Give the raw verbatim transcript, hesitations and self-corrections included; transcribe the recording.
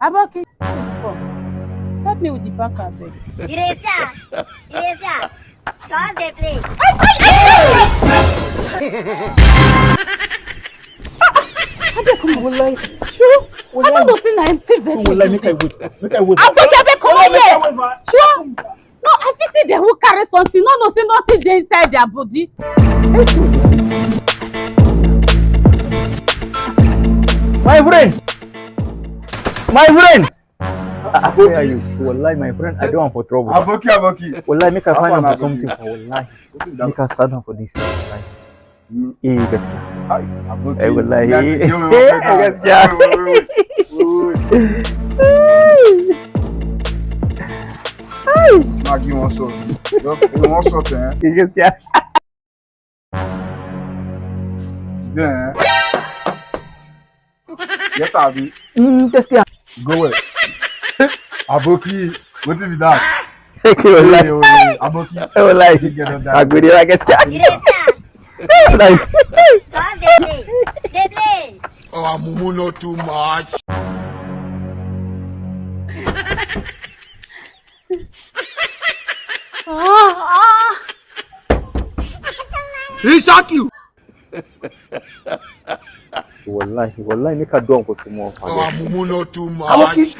Aboki, please come. Help me with the pack, abeg. You dey see am? You dey see am? Just dey play. Abeg, come on. Wallahi. Sure? I no know say na empty vessel. Wallahi, make I wait. Make I wait. Abeg, abeg, come on here. Sure? No, I fit see dem who carry something. No, no, say nothing dey inside their body. My friend. My friend. Ah, where are you? Wallahi, my friend, I don't want for trouble. Aboki, Aboki. Wallahi, make I find out something. Wallahi, make I stand up for this. Wallahi. Eh, gaskiya. Aboki. Eh, wallahi. Gaskiya. Wait, wait, wait, wait. Hey. Maggie wants something. Just, he wants something, eh? Eh, gaskiya. Then, yes, Abi. Mm, gaskiya. Go well. Aboki, wetin be that? Thank you, wallahi. Hey, oh, hey, Aboki. Hey, wallahi. Agbede wa, gaskiya. Wallahi. Just dey play. Dey play. Oh, Amumu, not too much. Ah, ah. He shock you. Wallahi, wallahi, make I do am for some more. Oh, Amumu, not too much.